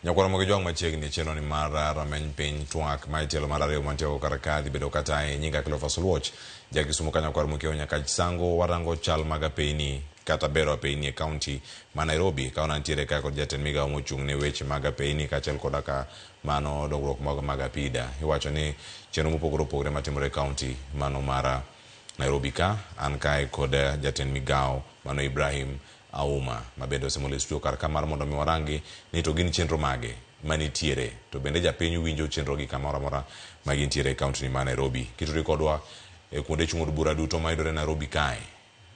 Nyakwar Ramogi Jwang' machiegni chenro ni mar rameny piny twak ma itielo mar ariyo mantiego kar ka dhi bedo kata e nyinga Cleophas Oluoch ja Kisumu ka nyakwar Mokiewo Nyakach Sango warango chal mag apeyni kata bero apeyni e kaunti ma Nairobi ka wantiere ka kod jatend migawo mochung' ne weche mag apeyni kaachiel koda ka mano dongruok mag apida. Iwacho ni chenro mopogore opogore matimore e kaunti mano mar Nairobi ka an kae kod jatend migawo mano Ibrahim Auma ma bende osemolo e studio kar ka mar mondo mi warangi ni to gin chenro mage manitiere to bende japiny winjo chenro gi kamoro amora ma gintiere e kaunti ma Nairobi. Kitudri kodwa e kuonde chung' od bura duto mayudore Nairobi kae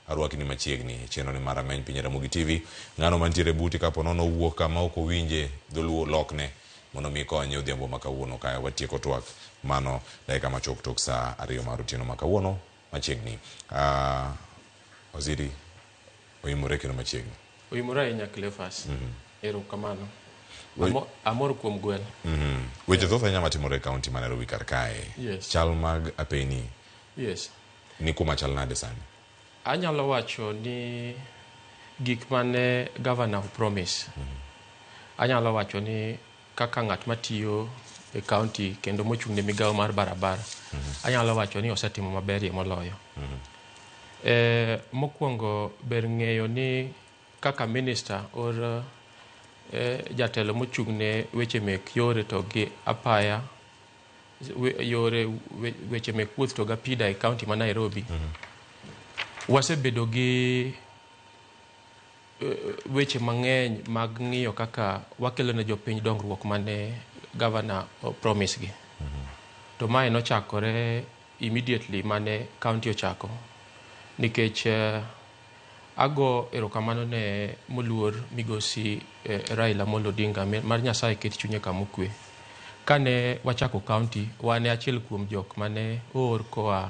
arwaki ni machiegni e chenro ni mar Rameny Piny Ramogi TV. Ng'ano mantiere buti kapo nono owuok kama ok owinje dholuo lokne mondo mi ikonye odhiambo ma kawuono kae watieko twak mano dakika machuok tok saa 2 mar otieno ma kawuono machiegni. Waziri oimore kendo machiegni. Oimore ahinya Cleophas. Erokamano. Amor kuom gwel. Weche thoth ahinya matimore e kaunti ma Nairobi kar kae. Yes. Chal mag apeyni. Yes. Ni kuma chal nade sani? Anyalo wacho ni gik mane governor promise. Anyalo wacho ni kaka ng'at matiyo e county kendo mochung' ne migawo mar barabara. Anyalo wacho ni osetimo maberie moloyo. Mokwongo ber ng'eyo ni kaka minister or jatelo mochung' ne weche mek yore to gi apaya yore weche mek wuoth to gi apida e county ma Nairobi. Wasebedo gi weche mang'eny mag ng'iyo kaka wakelo ne jopiny dongruok mane governor promise gi. To mae nochakore immediately mane county ochako nikech ago erokamano ne moluor migosi Raila Amolo Odinga mar Nyasaye ket chunye kama okwe. Kane wachako county, wan e achiel kuom jok mane oor koa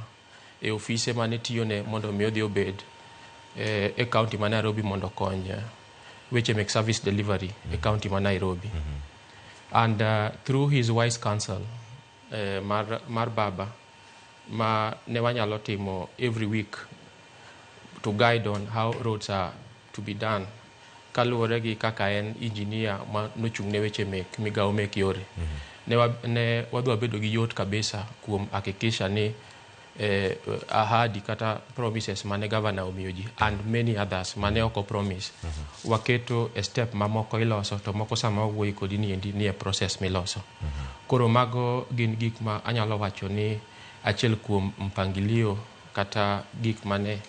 e ofise mane tiyone mondo mi odhi obed e county ma Nairobi mondo okony weche mek service delivery e county ma Nairobi. And through his wise counsel mar baba ma ne wanyalo timo every week to guide on how roads are to be done kaluwore gi kaka en engineer ma nochung' ne weche mek migawo mek yore. Ne wadhi wabedo gi yot kabisa kuom hakikisha ni ahadi kata promises mane governor omiyo ji and many others mane ok promise waketo e step mamoko iloso to moko sama wawuoyo kodi niendi ni e process miloso. Koro mago gin gik ma anyalo wacho ni achiel kuom mpangilio kata gik mane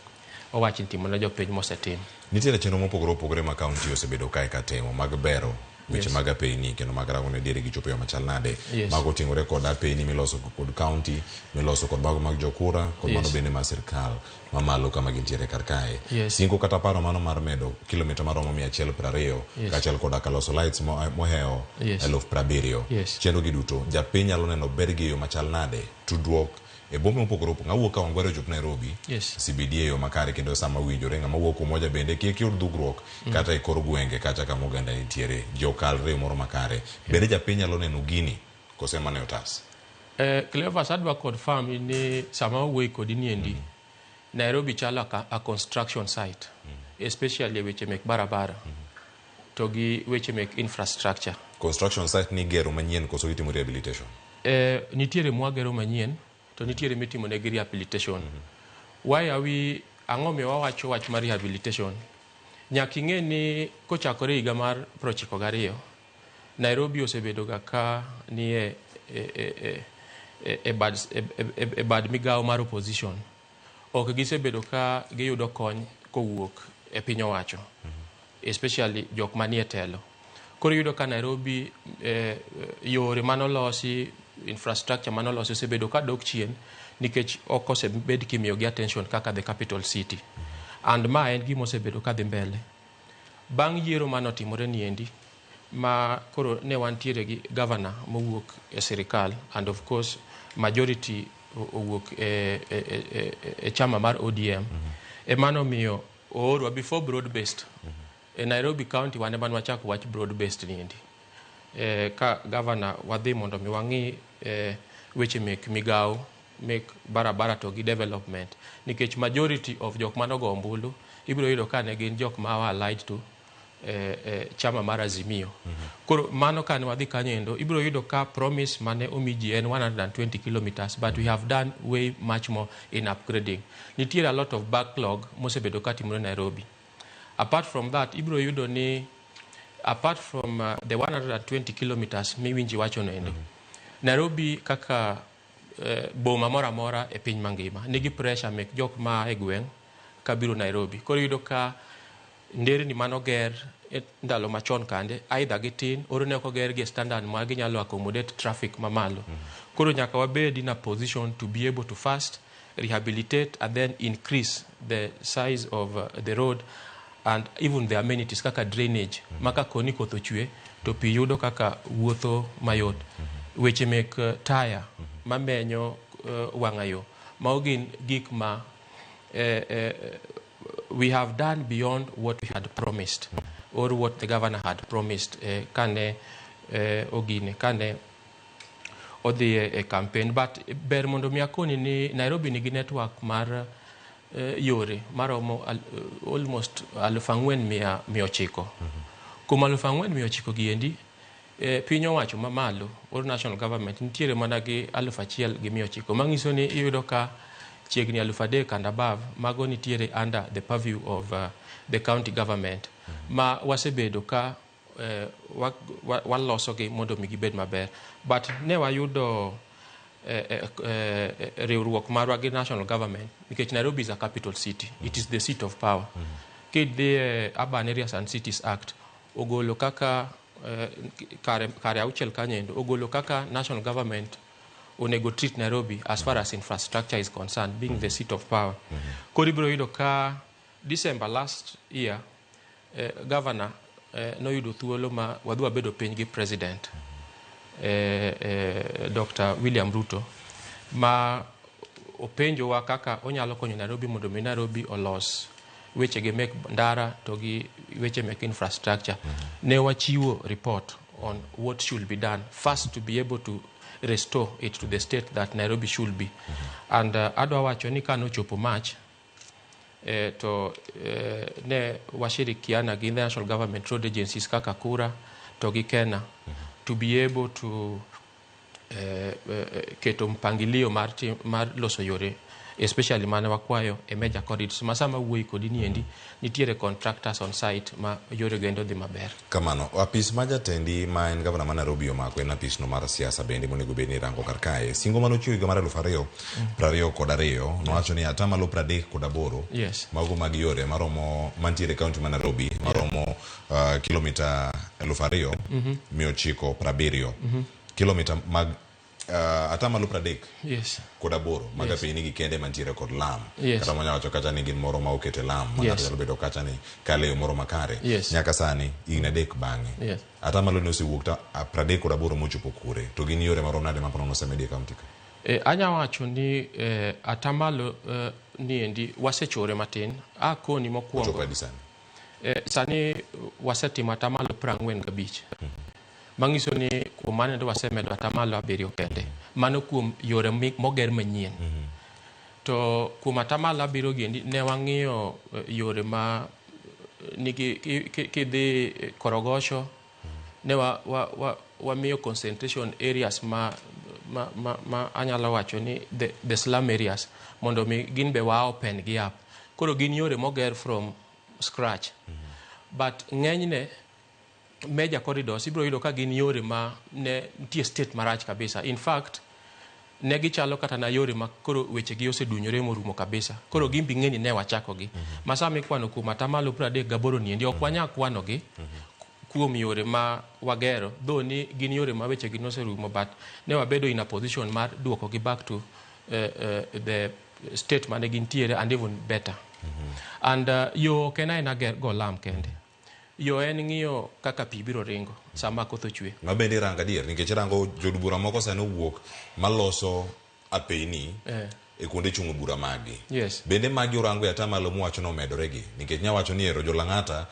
owach ni timo ne jopiny mosetim. Nitiere chenro mopogore opogore ma kaunti osebedo kae katimo mag bero weche mag apeyni kendo mag rango ne diere gichopo e yo machal nade. Mago oting'ore kod apeyni miloso kod kaunti, miloso kod mago mag jokura, kod mano bende mar sirkal mamalo kama gintiere kar kae. Singo kata paro mano mar medo kilomita maromo 120 kaachiel koda ka loso lights mohewo 70,000. Chenro gi duto japiny nyalo neno bergi e yo machal nade, tudruok e bombe mopogore opogore. Ng'a wuok Kawangware ochop Nairobi, CBD e yo makare kendo sama owinjore. Ng'ama wuok Umoja bende kik yud dhugruok kata e kor gwenge kacha kama oganda nitiere. Ji okalre e moro makare. Bende japiny nyalo neno gini kose mana e otas? Cleophas, adwa confirm ni sama wawuoyo kodi niendi, Nairobi chalo a construction site, especially e weche mek barabara to gi weche mek infrastructure. Construction site ni gero manyien koso gitimo rehabilitation? Nitiere mwagero manyien to nitiere mitimo negi rehabilitation. Why are we, ang'o miyo wawacho wach mar rehabilitation? Nyaka ing'e ni kochakore higa mar 92, Nairobi osebedo ga ka nie e bad migawo mar opposition. Ok gisebedo ka giyudo kony kowuok e piny owacho, especially jok manie telo. Koro iyudo ka Nairobi yore manolosi, infrastructure manolosi osebedo ka dok chien nikech ok osebed kimiyogi attention kaka the capital city. And ma en gima osebedo ka dhi mbele. Bang' yiero manotimore niendi, ma koro ne wantiere gi governor mowuok e sirikal and of course majority owuok e chama mar ODM. Ema nomiyo oorwa before broad based. E Nairobi County wan ema wachako wach broad based niendi. Ka governor wadhi mondo mi wang'i weche mek migawo mek barabara to gi development nikech majority of jok manogo ombulu ibiro yudo ka ne gin jok ma were allied to chama mar Azimio. Koro mano kane wadhi kanyo endo, ibiro yudo ka promise mane omi ji en 120 kilometers, but we have done way much more in upgrading. Nitiere a lot of backlog mosebedo katimore Nairobi. Apart from that, ibiro yudo ni apart from the 120 kilometers miwinji wacho no endo, Nairobi kaka boma moro amora e piny mangima nigi pressure mek jok ma e gweng' kabiro Nairobi. Koro iyudo ka nderni manoger e ndalo machon kande either gitin or ne ok oger gi e standard ma ginyalo accommodate traffic mamalo. Koro nyaka wabed in a position to be able to first rehabilitate and then increase the size of the road and even the amenities kaka drainage ma ka koni koth ochwe to pi yudo kaka wuotho mayot. Weche mek taya mamenyo wang'a yo, mago gin gik ma we have done beyond what we had promised or what the governor had promised kane ogine kane odhi e campaign. But ber mondo mi akoni ni Nairobi nigi network mar yore maromo almost 4,900. Kuom 4,900 gi endi, piny owacho mamalo or national government nitiere mana gi 1,900, mang'iso ni iyudo ka chiegni 3,000 and above mago nitiere under the purview of the county government ma wasebedo ka walosogi mondo mi gibed maber. But ne wayudo riwruok marwa gi national government nikech Nairobi is a capital city, it is the seat of power. Kidhi e Urban Areas and Cities Act, ogolo kaka kare auchiel kanyo endo ogolo kaka national government onego treat Nairobi as far as infrastructure is concerned, being the seat of power. Koro ibiro yudo ka December last year, governor noyudo thuolo ma wadhi wabedo piny gi president Dr. William Ruto, ma openjowa kaka onyalo konyo Nairobi mondo mi Nairobi olos wechege mek ndara to gi weche mek infrastructure. Ne wachiwo report on what should be done first to be able to restore it to the state that Nairobi should be. And adwa wacho ni kanochopo March, to ne washirikiana gi national government road agencies kaka KURA to gi KeNHA to be able to keto mpangilio mar loso yore, especially mane wakwayo e major corridors ma sama wuoyi kodi niendi nitiere contractors on site ma yore go endo dhi maber. Kamano, apis ma jatendi ma en gavana ma Nairobi omako en apis no mar siasa bende monego bed ni irango kar kae. Singo manochiwo higa mar 2022 nowacho ni 38% mago mag yore maromo mantiere e kaunti ma Nairobi maromo kilomita 2,970. Kilomita mag 30 kod aboro mag apeyni gi kende mantiere kod lam. Kata mwanya wacho kacha ni gin moro ma okete lam ma ng'ato nyalo bedo kacha ni kale yo moro makare. Nyaka sani higni 3 bang'e. Atamalo ne osewuok ta 38 mochopo kure to gin yore marom nade ma ponono osemedi e kaunti ka? Anya wacho ni atamalo niendi wasechore matin. Akoni mokwongo. Ochopo adi sani? Sani wasetimo atamalo 45. Manyiso ni kuom mano endo wasemedo atamalo 7 kende. Mano kuom yore moger manyien. To kuom atamalo 7 gi endi ne wang'iyo yore ma nigi kidhi Korogosho, ne wamiyo concentration areas ma anyalo wacho ni the slum areas mondo mi gin be wa open gi up. Koro gin yore moger from scratch. But ng'enyne major corridors ibiro yudo ka gin yore ma ne nitie state marach kabisa. In fact, ne gichalo kata na yore ma koro wechegi osedunyore morumo kabisa. Koro gin bi ng'eni ne wachakogi. Ma sama ikwano kuom atamalo 38 niendi, ok wanyal kwanogi kuom yore ma wagero, though ni gin yore ma wechegi noserumo, but ne wabedo in a position mar duokogi back to the state mane gintiere and even better. And yo ok en aena go lam kende. Yo en ng'iyo kaka pi biro ringo sama koth ochwe. Ma bende irango adier nikech irango jood bura moko sani owuok maloso apeyni e kuonde chung'o bura magi. Bende magi urango e atamalo muwacho nomedore gi nikech nyawacho ni ero jolang'ata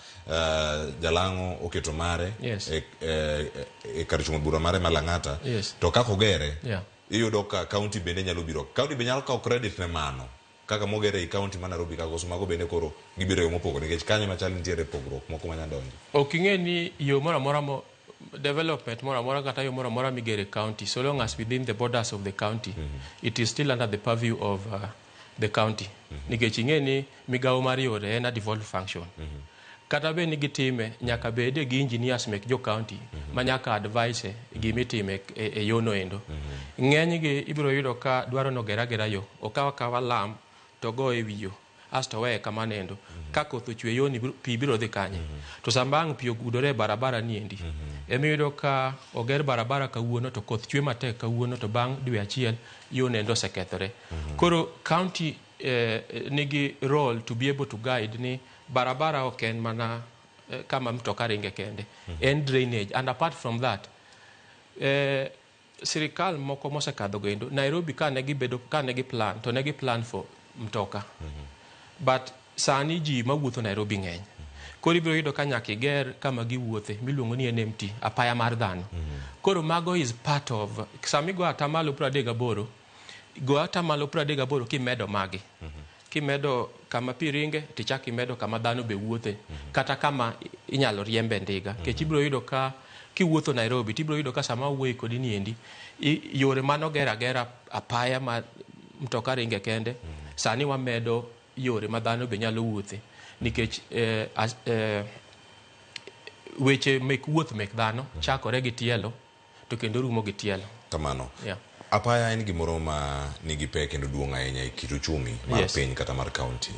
jalang'o oketo mare e kar chung'o bura mare ma Lang'ata. To kaka ogere, iyudo ka county bende nyalo biro. County be nyalo kawo credit ne mano. kaka moger ei county ma Nairobi ka koso mago bende koro gibiro e yo mopogore nikech kanyo ema chal nitiere pogruok moko manya donjo. Ok ing'e ni yo moro amora mo development moro amora kata yo moro amora migero e county, so long as within the borders of the county, it is still under the purview of the county. Nikech ing'e ni migawo mar yore en a devolved function. Kata bed ni gitime, nyaka bede gi engineers mek jo county ma nyaka advise gimitime e yono endo. Ng'eny gi ibiro yudo ka dwaro noger agera yo, okaw akawa lam to go e wi yo asto weye kamano endo. Ka koth ochwe yoni pi biro dhi kanye? To sama ang' pi ogudore e barabara ni endi, emiyudo ka oger barabara kawuono to koth chwe matek kawuono to bang' dwe achiel yono endo osekethore. Koro county nigi role to be able to guide ni barabara ok en mana kama mtoka ringe kende, en drainage. And apart from that, sirikal moko mosekadho go endo Nairobi kane gibedo kane gi plan to ne gi plan for mtoka, but sani ji mawuotho Nairobi ng'eny. Koro ibiro yudo ka nyaka iger kama giwuothe miluongo ni NMT, apaya mar dhano. Koro mago is part of sama igo atamalo 38, go atamalo 38 kimedo magi, kimedo kama pi ringe tichak imedo kama dhano be wuothe, kata kama inyalo riembe ndiga. Nikech ibiro yudo ka kiwuotho Nairobi tibiro yudo ka sama awuoyo kodi ni endi yore manoger agera apaya ma mtoka ringe kende, sani wamedo yore ma dhano be nyalo wuothe nikech weche mek wuoth mek dhano chakore gi tielo to kendo rumo gi tielo. Kamano. Yeah. Apaya en gimoro ma nigi pek kendo duong' ahinya e kit uchumi mar piny kata mar county.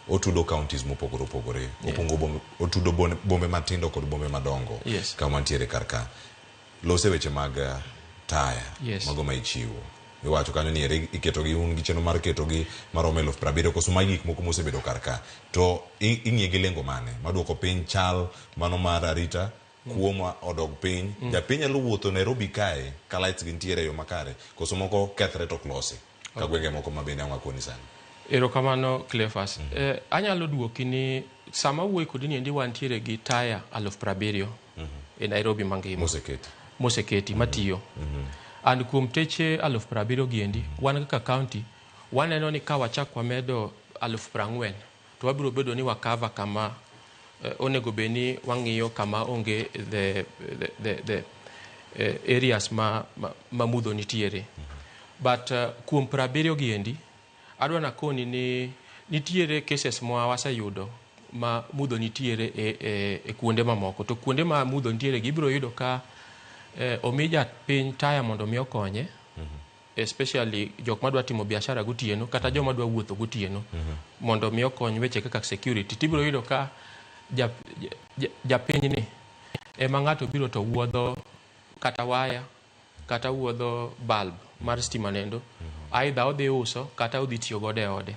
Otudo counties mopogore opogore. Opongo bombe, otudo bombe matindo kod bombe madongo. Kama ntiere kar ka. Lose weche mag taya. Mago ma ichiwo. Iwacho kanyo ni ere iketogi un gi chenro mar ketogi maromo 70,000 koso magi gik moko mosebedo kar ka. To ing'iye gi lengo mane? Maduoko piny chal mano mar arita kuo ma odog piny. Japiny nyalo wuotho Nairobi kae ka lights gi ntiere e yo makare koso moko kethre to ok losi ka gwenge moko ma bende ang' wakoni sani. Erokamano Cleophas. Anyalo duoki ni sama awuoyo kodi ni endi wantiere gi taya 70,000 e Nairobi mangima. Moseketi. Moseketi matiyo. And kuom teche 70,000 gi endi, wan kaka county waneno ni ka wachak wamedo 40,000 to wabiro bedo ni wakava kama onego bed ni wang'iyo kama onge the areas ma mudho nitiere. But kuom 70 gi endi, adwa nakoni ni nitiere cases ma waseyudo ma mudho nitiere e kuonde mamoko. To kuonde ma mudho nitiere gi ibiro yudo ka omi japiny taya mondo mi okonye, especially jok madwa timo biashara gotieno kata joma dwa wuotho gotieno mondo mi okony weche kaka security. Tibiro yudo ka japiny ni ema ng'ato biro to wuodho kata waya kata wuodho bulb mar stima nendo, either odhi uso kata odhi tiyo godo e ode.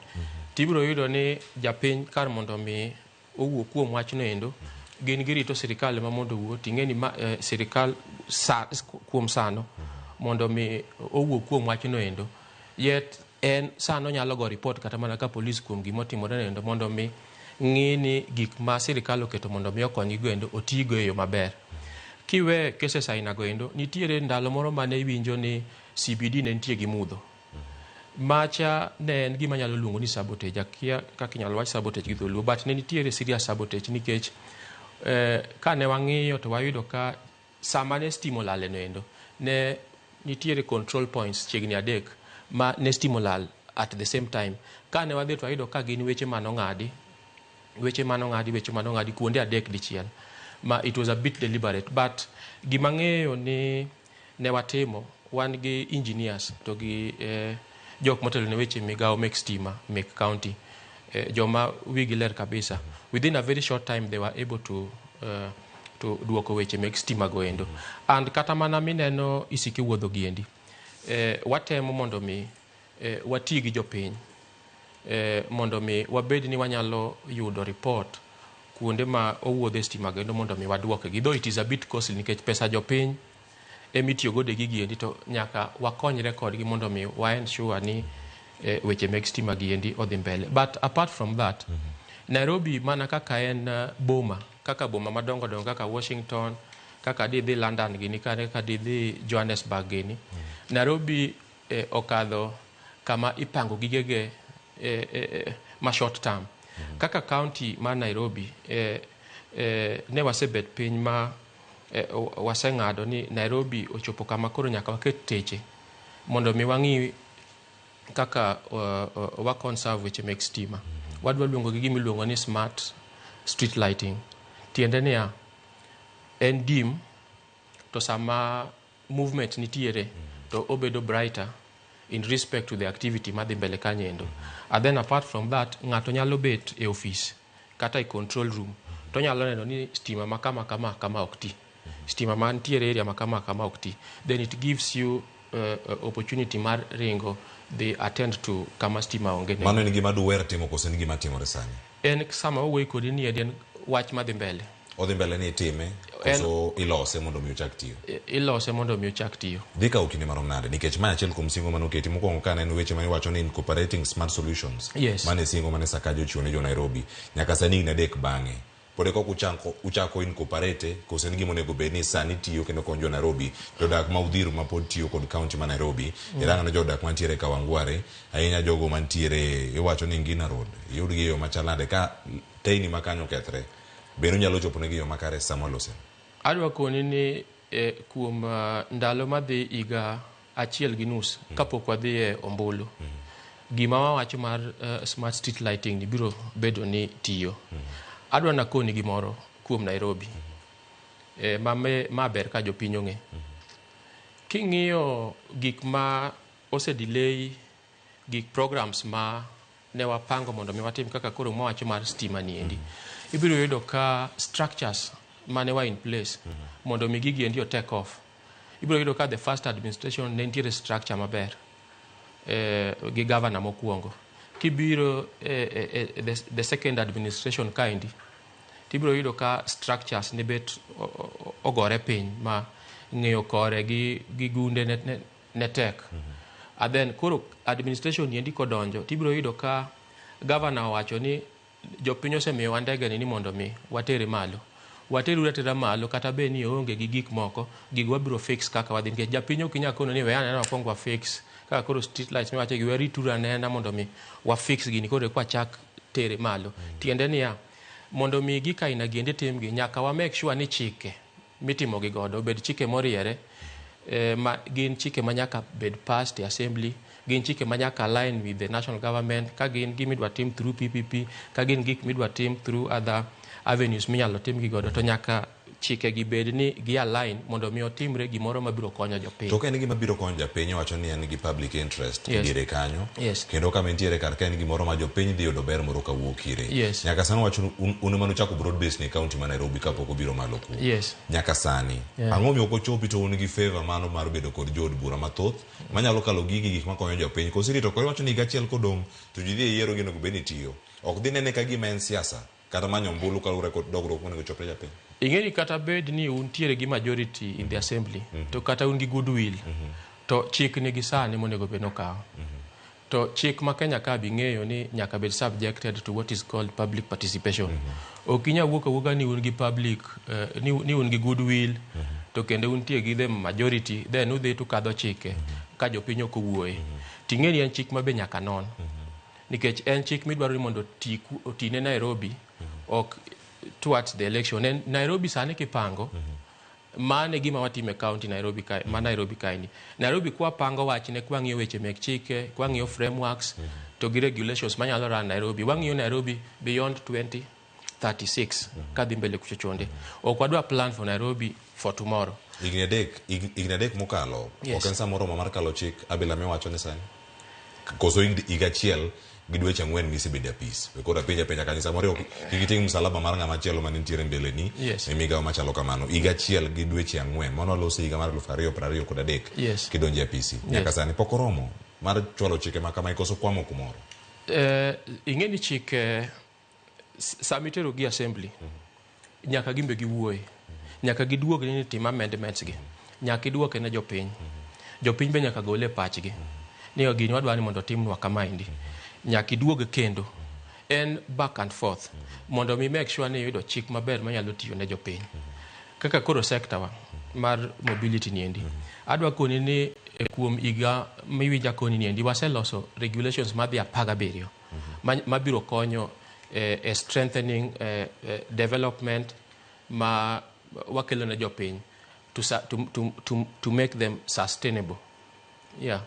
Tibiro yudo ni japiny kar mondo mi owuo kuom wachno endo, gin girito sirikal ema mondo owuo. Ting'e ni ma, sirikal sa, kuom sano mondo mi owuo kuom wachno endo, yet en sano nyalo go report kata mana ka polis kuom gimotimore no endo mondo mi ng'i ni gik ma sirikal oketo mondo mi okonygi go endo otigo e yo maber. Kiwe cases aina go endo, nitiere ndalo moro mane iwinjo ni CBD ne nitie gi mudho. Macha ne en gima nyalo luongo ni sabotage. Akia kaka inyalo wach sabotage gi dholuo, but ne nitiere serious sabotage nikech kane wang'iyo to wayudo ka sama ne stima olal no endo, ne nitiere control points chiegni adek ma ne stima olal at the same time. Kane wadhi to wayudo ka gin weche manong'adi, weche manong'adi, weche manong'adi kuonde adek dichiel. Ma it was a bit deliberate, but gima ng'eyo ni ne watimo, wan gi engineers to gi jok motelo ne weche migawo mek stima mek county, joma wigi ler kabisa. Within a very short time they were able to duoko weche mek stima go endo. And kata mana mineno isike wuodho gi endi, watemo mondo mi wati gi jopiny mondo mi wabed ni wanyalo yudo report kuonde ma owuodhe stima go endo mondo mi waduokgi. Though it is a bit costly nikech pesa jopiny emitiyo godo e gigi endi, to nyaka wakonyre kodgi mondo mi wa ensure ni weche mek stima gi endi odhi mbele. But apart from that, Nairobi mana kaka en boma, kaka boma madongo dongo kaka Washington, kaka didhi London gini, kaka didhi Johannesburg gini, Nairobi okadho kama ipango gigege. ma short term. Kaka county mar Nairobi, ne wasebet piny ma waseng'ado ni Nairobi ochopo kama koro nyaka waket teche mondo mi wang'i kaka wa conserve weche mek stima. Wadwa luongo gi gima iluongo ni smart street lighting. Tiende niya, en dim to sama movement nitiere to obedo brighter in respect to the activity madhi mbele kanyo endo. And then apart from that, ng'ato nyalo bet e office kata e control room to onyalo neno ni stima ma kama kama kama ok ti. Stima mantiere area ma kama kama ok ti. Then it gives you opportunity mar ringo dhi attend to kama stima onge ne. Mano en gima duwer timo koso en gima timore sani? En sama wawuoyo kodi ni en wach madhi mbele. Odhi mbele ni itime koso ilose mondo mi ochak tiyo? Ilose mondo mi ochak tiyo. Dhi kawo kinde marom nade? Nikech mae achiel kuom singo manoketi mokwongo ka ne en weche mane iwacho ni incorporating smart solutions. Mane singo mane Sakaja ochiwo ne jo Nairobi. Nyaka sani higni 3 bang'e. Pod eka uchako incorporate koso en gima onego bed ni sani tiyo kendo konyo jo Nairobi. Jodak ma Uthiru ma pod tiyo kod county ma Nairobi. Irang'o jodak mantiere Kawangware, ahinya jogo mantiere iwacho ni Ngina Road. Iyudgi e yo machal nade ka teyni ma kanyo okethre? Bende unyalo chopo negi e yo makare sama walose? Adwa koni ni kuom ndalo madhi higa 1.5 kapok wadhi e ombulu. Gima wawacho mar smart street lighting ni biro bedo ni tiyo. Adwa nakoni gimoro kuom Nairobi. Ma ber ka jopiny ong'e. King'iyo gik ma ose delay, gik programs ma ne wapango mondo mi watim kaka koro mwawacho mar stima ni endi. Ibiro yudo ka structures mane wa in place mondo mi gigi endi o take off. Ibiro yudo ka the first administration ne nitiere structure maber gi governor mokwongo. Kibiro the second administration kaendi, tibiro yudo ka structures ne bet ogore piny ma ng'eyo kore gi gunde ne tek. And then koro administration endi kodonjo, tibiro yudo ka governor owacho ni jopiny osemiyowa ndege ni mondo mi watere malo. Wateru atera malo kata bed ni oonge gi gik moko, gigo wabiro fix kaka wadhi nikech japiny ok inyal kono ni we anena wakwong wa fix kaka koro street lights miwacho gi warituru anena mondo mi wa fix gini koro eka wachak tere malo. Tiende niya, mondo mi gik aina gi endi timgi, nyaka wa make sure ni chike mitimo gi godo obed chike moriere, ma gin chike ma nyaka bed passed e assembly, gin chike ma nyaka align with the national government, ka gin gimidwa tim through PPP, ka gin gik midwa tim through other avenues minyalo tim gi godo, to nyaka chike gi bed ni gi align mondo mi otimre gimoro mabiro konyo jopiny. To ka en gima biro konyo jopiny, owacho ni en gi public interest diere kanyo. Kendo kama entiere kar ka en gimoro ma jopiny dhi yudo ber moro kawuok ire. Nyaka sani wacho un ema nuchako broad base ni county ma Nairobi kapok obiro malo ku. Nyaka sani. Ang'o miyo ok ochopi to un gi favor mano mar bedo kod jood bura mathoth manyalo kalo gigi gik makonyo jopiny. Koso irito koro iwacho ni higa achiel kodong' to ji dhi e yiero gino bed ni tiyo. Ok dhi nene ka gima en siasa kata manyo ombulu kaluwore kod dongruok monego ochopne japiny. Ing'e ni kata bed ni untiere gi majority in the assembly, to kata un gi goodwill, to chik nigi sani monego bed nokaw. To chik ma Kenya ka bi ng'eyo ni nyaka bed subjected to what is called public participation. Ok inyal wuok awuoka ni un gi public, ni un gi goodwill, to kendo untie gi the majority, then udhi to kadho chike ka jopiny ok owuoye. Ting'e ni en chik ma be nyaka non. Nikech en chik midwaro ni mondo otine Nairobi, ok towards the election. En Nairobi sani kipango, mane gima watime county Nairobi kae, ma Nairobi kae ni. Nairobi kwa pango wachne, kwa ng'iyo weche mek chike, kwa ng'iyo frameworks, to gi regulations manyalo run Nairobi. Wang'iyo Nairobi beyond 2036, kadhi mbele kucho chonde. Ok wadwa plan for Nairobi for tomorrow. Higni adek mokalo, ok en samoro mar kalo chik abila miwacho ni sani? Koso higa achiel gi dweche 4 misebedo e apis. We koro apenja penja kanyo samoro ok kik iting' msalaba mar ng'ama chielo mane nitiere mbele ni e migawo machalo kamano. Higa achiel gi dweche 4, mano waloso higa mar 2023 kidonjo e apisi. Nyaka sani pok oromo mar chwalo chike ma kamae koso kwamo kumoro. Ing'e ni chike sama itero gi assembly, nyaka gimbe giwuoye. Nyaka giduog ni tim amendments gi. Nyaka iduoke ne jopiny. Jopiny be nyaka gole pachgi. Ni gini wadwa ni mondo otimnwa kamaendi. Nyaka iduog kendo. En back and forth. Mondo mi make sure ni iyudo chik maber manyalo tiyo ne jopiny. Kaka koro sector wa mar mobility ni endi. Adwa koni ni kuom higa miwinja koni ni endi waseloso regulations madhi 17. Mabiro konyo e strengthening development ma wakelo ne jopiny to make them sustainable. Yeah.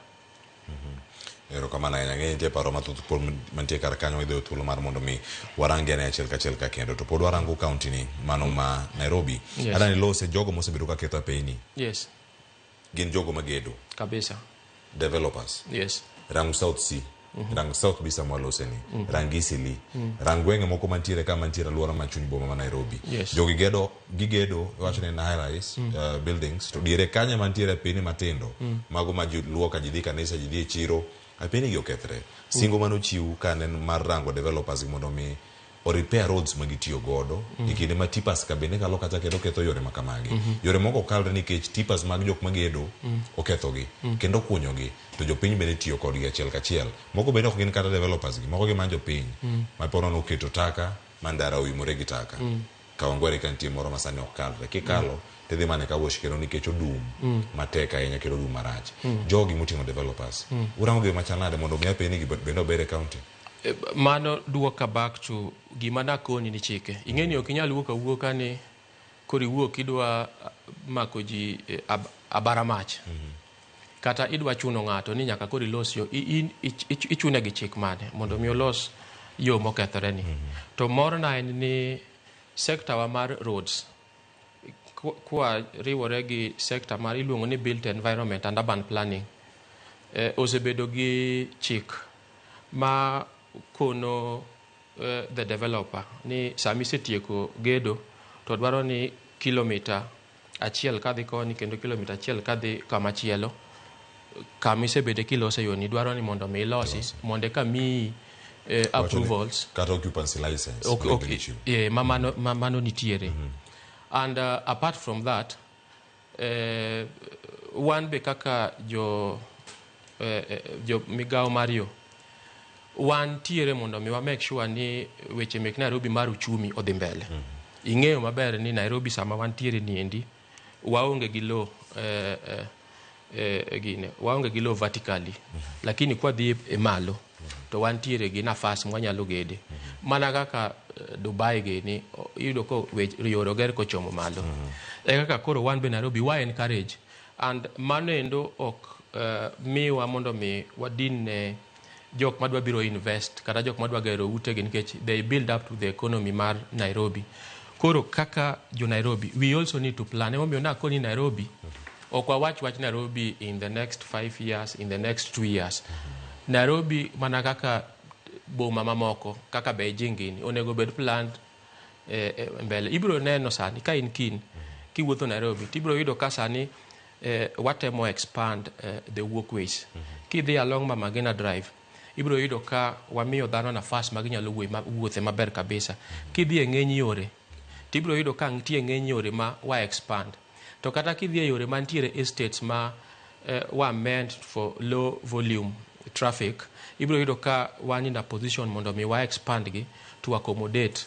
Erokamano ahinya. Ang'e nitie paro mathoth pod mantie kar kanyo idhi thuolo mar mondo mi warangi ane achiel kachiel ka kendo to pod warango kaunti ni mano ma Nairobi. Yes. Adani lose jogo mosebedo ka ketho apeyni gin jogo magedo Kabisa. developers. Rang South C, rang South B sama walose ni, rang Eastleigh, rang gwenge moko mantiere ka mantiere alwora ma chuny boma ma Nairobi. Jogi gedo gigedo iwacho ni en high rise buildings to diere kanyo mantiere apeyni matindo mago ma ji luwo ka ji dhi kanisa ji dhi e chiro apeyni gi okethre. Singo manochiw ka ne en mar rango developers gi mondo mi o repair roads ma gitiyo godo e kinde ma tippers ka bende kalo kacha kendo ketho yore ma kamagi. Yore moko ok kalre nikech tippers mag jok magedo okethogi kendo okunyogi to jopiny bende tiyo kodgi achiel kachiel. Moko bende ok gin kata developers gi, moko gin jopiny ma po nono oketo taka ma ndara oimore gi taka. Kawangware ka nitie moro ma sani ok kalre. Kikalo tidhi mana e car wash kendo nikech odum matek ahinya kendo odum marach. Jogi moting'o developers, urango gi machal nade mondo mi apeyni gi bende ober e county? Mano duoka back to gima nakoni ni chike. Ing'e ni ok inyal wuok awuoka ni koro iwuok idwa mako ji abara mach. Kata idwa chuno ng'ato ni nyaka koro ilos yo. Ichune gi chik mane mondo mi olos yo mokethore ni. To morna en ni sector wa mar roads kwa riwore gi sector mar iluongo ni built environment and urban planning osebedo gi chik ma kono the developer ni sama isetieko gedo to dwaro ni kilomita achiel kadhi koni kendo kilomita achiel kadhi kama chielo kama isebede kilose yo ni dwaro ni mondo mi ilosi mondo eka miyi approvals kata occupancy license. Ok, yeah, ma mano nitiere. And apart from that, wan be kaka jo migawo mar yo wantiere mondo mi wa make sure ni weche mek Nairobi mar uchumi odhi mbele. Ing'eyo maber ni Nairobi sama wantiere niendi waonge gi low gine waonge gi low vertically, lakini kwadhi e malo to wantiere gi nafas mwanyalo gede mana kaka Dubai gini iyudo ko yore oger kochomo malo e kaka koro wan be Nairobi wa encourage and mano endo ok miwa mondo mi wadin ne jok madwa biro invest kata jok madwa gero utegi nikech they build up to the economy mar Nairobi. Koro kaka jo Nairobi we also need to plan. Emomiyo nakoni Nairobi ok wawach wach Nairobi in the next 5 years, in the next 2 years. Nairobi mana kaka boma mamoko kaka Beijing gini onego bed planned mbele. Ibiro neno sani ka in keen kiwuotho Nairobi tibiro yudo ka sani watemo expand the walkways. Kidhi along Mama Ngina Drive ibiro yudo ka wamiyo dhano nafas ma ginyalo wuothe maber kabisa. Kidhi e ng'eny yore tibiro yudo ka nitie ng'eny yore ma wa expand. To kata kidhi e yore mantiere estates ma were meant for low volume traffic, ibiro yudo ka wan in a position mondo mi wa expand gi to accommodate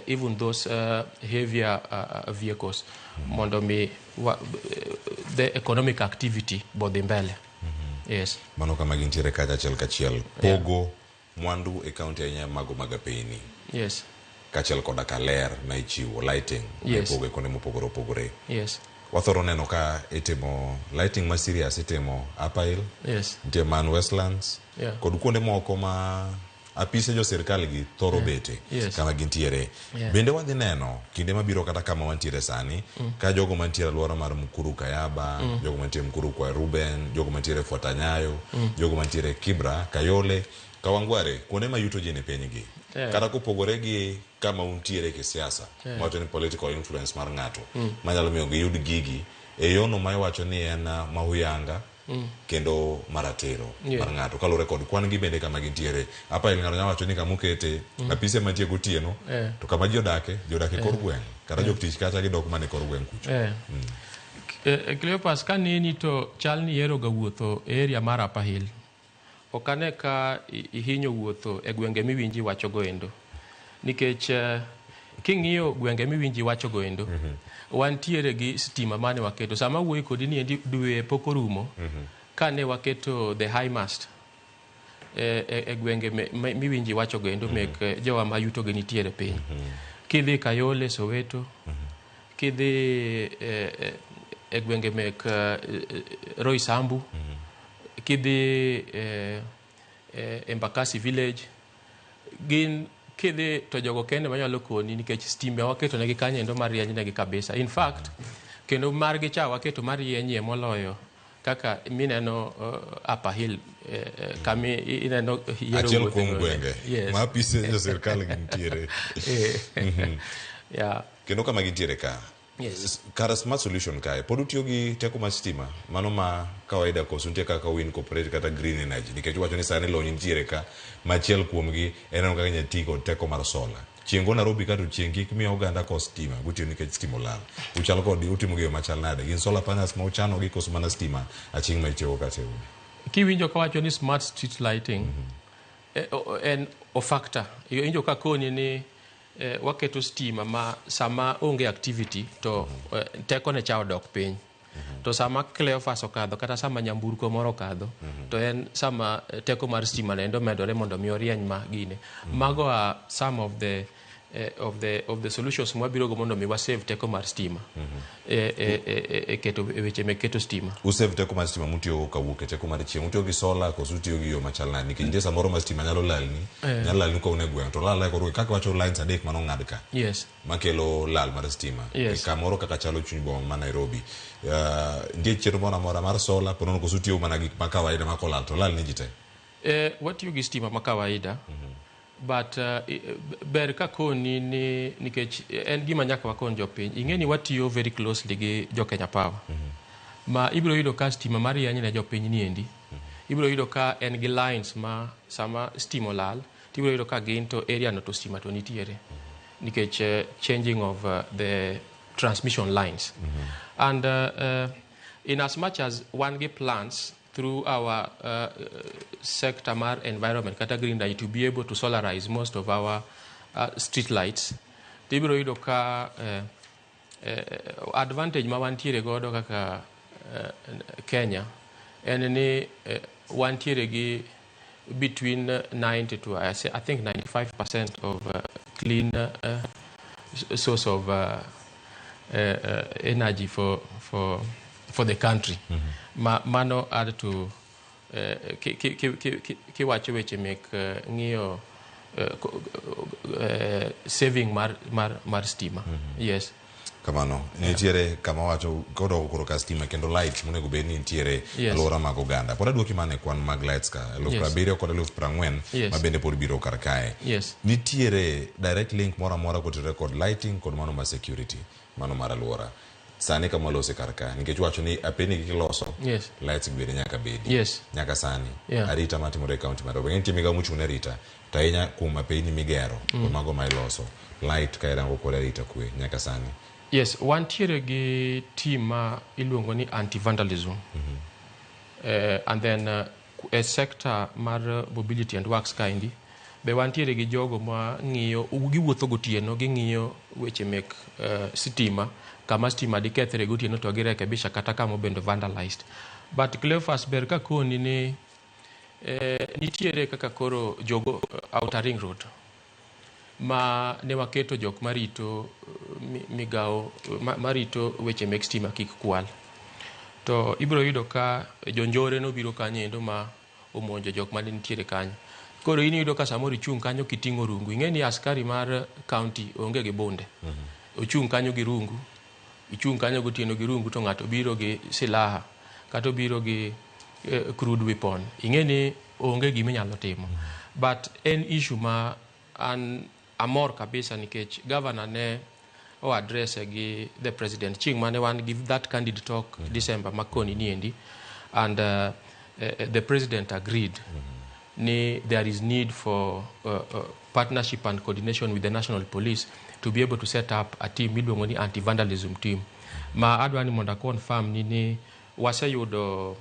even those heavier vehicles mondo mi the economic activity bodhi mbele. Yes. Mano kama gintiere kacha achiel kachiel. Pogo mwandu e kaunti ahinya mago mag apeyni kaachiel koda ka ler ma ichiwo lighting ma ipogo e kuonde mopogore opogore. Wathoro neno ka itimo lighting ma serious itimo Upper Hill, nitie man Westlands kod kuonde moko ma apise jo sirkal gi thoro bete kama gintiere. Bende wadhi neno kinde mabiro kata kama wantiere sani ka jogo mantiere alwora mar Mukuru Kayaba, jogo mantiere Mukuru kwa Ruben, jogo mantiere Fuata Nyayo, jogo mantiere Kibra, Kayole, Kawangware, kuonde ma yuto ji ni piny gi. Kata kopogore gi kama untiere kisiasa, mawacho ni political influence mar ng'ato manyalo miyo giyud gigi e yono ma iwacho ni en mahuyanga kendo maratiro mar ng'ato kaluwore kod kwan gi bende kama gintiere. Apa ng'ato nyalo wacho ni kama okete apise mantie gotieno to kama ji odake, ji odak e kor gweng' kata jok tich kacha gidok mana e kor gweng' kucho. Cleopas, ka neni to chal ni ihero ga wuotho e area mar Upper Hill. Ok ane ka ihinyo wuotho e gwenge miwinji wachogo endo. Nikech king'iyo gwenge miwinji wachogo endo, wantiere gi stima mane waketo. Sama awuoyo kodi ni endi dwe pok orumo, kane waketo the high mast. e gwenge miwinji wacho go endo mek jowa ma yuto gi nitiere piny. Kidhi Kayole, Soweto, kidhi e gwenge mek Roysambu, kidhi Embakasi village, gin kidhi to jogo kende manyalo koni nikech stimbe waketo negi kanyo endo marieny negi kabisa. In fact, kendo margi cha waketo marienyie moloyo kaka mineno Upper Hill, kami ineno yiero achiel wuothe kuom go. Gwenge ma apise jo sirkal gintiere. Kendo kama gintiere ka. Kar smart solution kae pod utiyo gi teko mar stima mano ma kawaida, koso nitie kaka u incorporate kata green energy? Nikech uwacho ni sani lony nitiere ka, machiel kuomgi en neno kaka inyalo ti kod teko mar solar. Chieng' go Nairobi ka to chieng' kik mi oganda kos stima gotieno nikech stima olal. Uchal kod utimo gi yo machal nade? Gin solar panels ma uchano gi koso mana stima aching' ma itiyogo kata e udi? Kiwinjo kawacho ni smart street lighting, en o factor. Iwinjo ka koni ni waketo stima ma sama onge activity to teko ne cha odok piny. To sama Cleophas okadho kata sama nyamburko moro okadho, to en sama teko mar stima nendo medore mondo mi orieny ma gine. Mago are some of the solutions mwabiro go mondo mi wa save teko mar stima e keto e weche mek keto stima. Usave teko mar stima mutiyogo kawuok e teko mar chieng', utiyo gi solar koso utiyo gi yo machal nade? Nikech nitie samoro ma stima nyalo lalni, nyalo lalni ka un e gweng' to lal koro kaka wacho lines adek manong'ad ka makelo lal mar stima. E kamoro kaka chalo chuny boma ma Nairobi, nitie chenro moro amora mar solar ponono, koso utiyo mana gik ma kawaida ma kolal to lal ne ji te? Watiyo gi stima ma kawaida, but ber ka koni ni nikech en gima nyaka wakon jopiny. Ing'e ni watiyo very closely gi jo Kenya Power. Ma ibiro yudo ka stima marieny ne jopiny ni endi. Ibiro yudo ka en gi lines ma sama stima olal, tibiro yudo ka gin to area no to stima to nitiere. Nikech changing of the transmission lines. And in as much as wan gi plans through our sector mar environment kata green light to be able to solarize most of our street lights, tibiro yudo ka advantage ma wantiere godo kaka Kenya en ni wantiere gi between 90 to I think 95% of clean source of energy for the country. Mano add to kiwacho weche mek ng'iyo saving mar stima. Yes. Kamano nitiere kama wacho kodok koro ka stima kendo light monego bed ni nitiere alwora mag oganda, pod aduoki mana e kwan mag lights ka eluf 70 kod 40,000 ma bende pod biro kar kae. Nitiere direct link moro amora kotenore kod lighting kod mano mar security mano mar alwora sani kama walose kar ka, nikech wacho ni apeni gi kiloso lights gi bende nyaka bedi nyaka sani arita matimore e kaunti ma Nairobi? Nitie migawo mochung' ne arita to ahinya kuom apeyni migero kod mago ma iloso light ka irango kod arita kwe nyaka sani. Yes, wantiere gi team ma iluongo ni anti-vandalism. And then e sector mar mobility and works kaendi be wantiere gi jogo ma ng'iyo, giwuotho gotieno, ging'iyo weche mek sitima. Kama stima dikethre gotieno to girekebisha kata kama obedo vandalized. But Cleophas, ber ka koni ni nitiere kaka koro jogo Outer Ring Road ma ne waketo jok marito migawo marito weche mek stima kik kwal, to ibiro yudo ka jonjore nobiro kanyo endo ma omonjo jok mane nitiere kanyo. Koro in iyudo ka samoro ichung' kanyo kiting'o rungu. Ing'e ni askari mar county onge gi bunde. Ochung' kanyo gi rungu, ichung' kanyo gotieno gi rungu to ng'ato biro gi silaha kata obiro gi crude weapon. Ing'e ni onge gima inyalo timo. But en issue ma an amor kabisa nikech governor ne o address gi the president chieng' mane wan gi that candid talk December makoni niendi, and the president agreed ni there is need for partnership and coordination with the national police to be able to set up a team miluongo ni anti-vandalism team, ma adwa ni mondo confirm ni waseyudo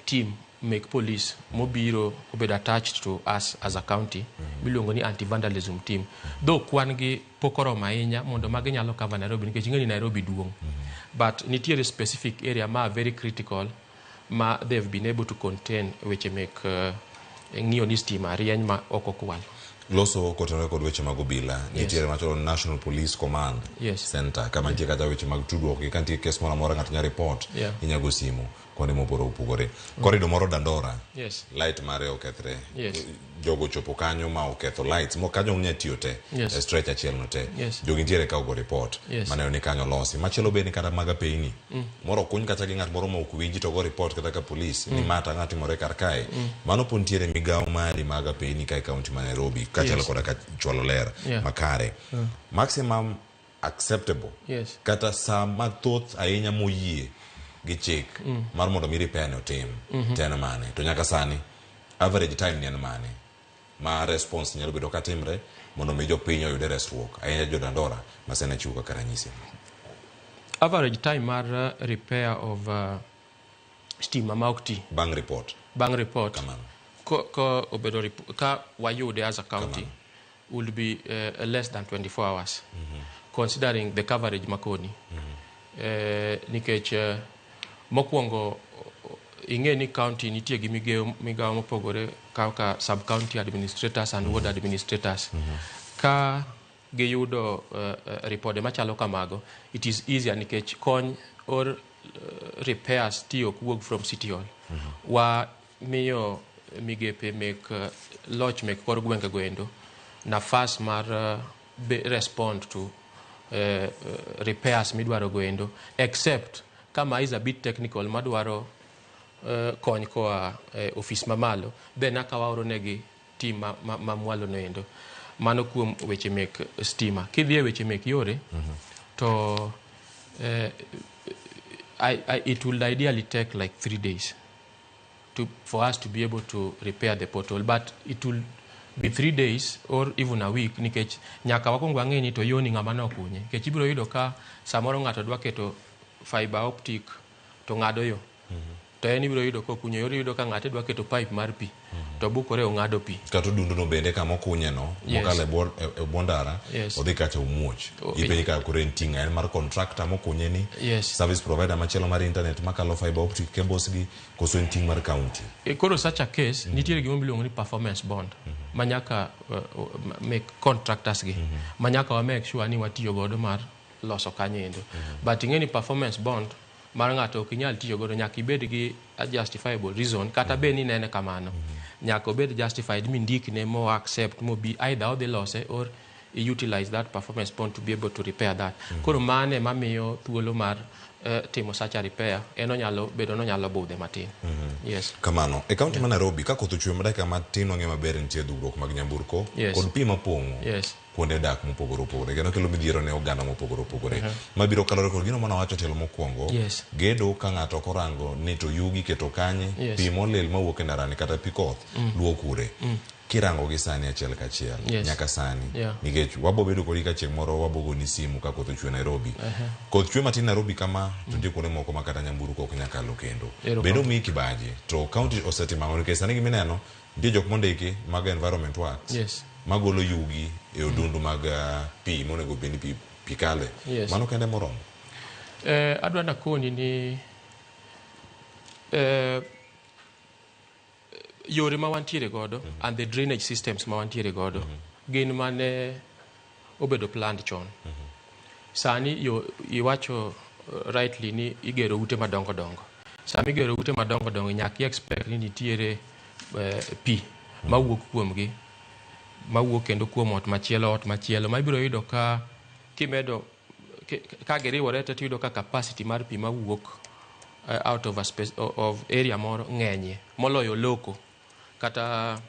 team mek police mobiro obedo attached to us as a county miluongo ni anti-vandalism team, though kwan gi pok oromo ahinya mondo magi nyalo cover Nairobi, nikech ing'e ni Nairobi duong', but nitiere specific area ma very critical. Ma they've been able to contain weche mek ng'iyo ni stima rieny ma ok okwal. Loso kotenore kod weche mag obila, nitiere machalo National Police Command Center, kama nitie kata weche mag tudruok gi ka nitie kes moro amora ng'ato nyalo report, inyalo go simu kuonde mopogore opogore. Corridor moro Dandora, light mare okethre. Jogo ochopo kanyo ma oketho lights, mo kanyo ok nyal tiyo te, e stretch achiel no te. Jogi nitiere ka ogo report, maneno ni kanyo olosi. Machielo bende kata mag apeyni, moro okuny kata gi ng'at moro ma ok winji to go report kata ka police ni ma to ang'o timore kar kae. Mano po nitiere migawo mari mag apeyni ka e kaunti ma Nairobi kaachiel koda ka chwalo ler makare. Maximum acceptable kata saa mathoth ahinya moyie gi chik mar mondo mi repair ni otim to en mane to nyaka sani average time ni en mane ma response nyalo bedo katimre mondo mi jopiny oyude resruok ahinya jo Dandora ma sani achiwo kaka ranyisi. Average time mar repair of stima ma ok ti bang' report bang' report Kamano. Ko obedo ka wayude as a county Kamano. Will be less than 24 hours considering the coverage makoni nikech mokwongo ing'e ni county nitie gi migawo mopogore kaka sub county administrators and ward administrators. Ka giyudo ripode machalo kamago, it is easier nikech kony or repairs tiyo ok wuog from city hall. Wa miyo migepe mek loch mek kor gwenge go endo nafas mar respond to repairs midwaro go endo, except kama is a bit technical madwaro kony koa ofis mamalo, then aka waoro negi team ma mwalo no endo. Mano kuom weche mek stima. Kidhi e weche mek yore to it will ideally take like 3 days for us to be able to repair the pothole, but it will be 3 days or even a week nikech nyaka wakwong wang'e ni to yoni ng'ama nokunye, nikech ibiro yudo ka samoro ng'ato dwa keto fiber optic to ng'ado yo to en ibiro yudo kokunyo yor, iyudo ka ng'ate dwa keto pipe mar pi to bukore ong'ado pi. Kata odundu no bende kama okunye no mokalo e bwo ndara odhi kacha omuoch. Ipenji ka koro en ting'a en mar contractor mokunye ni service provider machielo mar internet makalo fiber optic cables gi koso en ting' mar county? E, koro such a case nitiere gima iluongo ni performance bond ma nyaka make contractors gi ma nyaka wa make sure ni watiyo godo mar loso kanyo endo. But ing'e ni performance bond mar ng'ato ok inyal tiyo godo, nyaka ibed gi a justifiable reason. Kata bed ni nene kamano, nyaka obed justified mindikne mo accept mobi either odhi lose or i utilize that performance bond to be able to repair that. Koro mane mamiyo thuolo mar timo such a repair en onyalo bedo nonyalo budhe matin. Yes. Kamano e kaunti ma Nairobi ka koth ochwe madakika matin wang'e maber nitie dhugruok mag nyamburko kod pi mapong'o kuonde dak mopogore opogore kendo kelo midhiero ne oganda mopogore opogore mabiro kalore kod gino mane wawacho tielo mokwongo gedo ka ng'ato ok orango ni to yugi keto kanye pi molil mawuok e ndarani kata pi koth luo kure kirango gi sani achiel kachiel nyaka sani nikech wabo bedo kodi ka chieng' moro wabogoni simu ka koth ochwe Nairobi. Koth chwe matin Nairobi kama to nitie kuonde moko ma kata nyamburko ok nyal kalo kendo bende omiyi kibaji to county osetimo ang'o nikech sani gimineno nitie jok mondiki mag environment works magolo yugi e odundu mag pi monego bed ni pi kale. Mano kende moromo? Adwa nakoni ni yore ma wantiere godo and the drainage systems ma wantiere godo gin mane obedo planned chon. Sani yo iwacho rightly ni igero ute madongo dongo. Sama igero ute madongo dongo nyaka i expect ni nitiere pi mawuok kuomgi mawuok kendo kuom ot machielo ma ibiro yudo ka kimedo ka giriwore te tiyudo ka capacity mar pi mawuok out of a space of area moro ng'enyie moloyo loko kata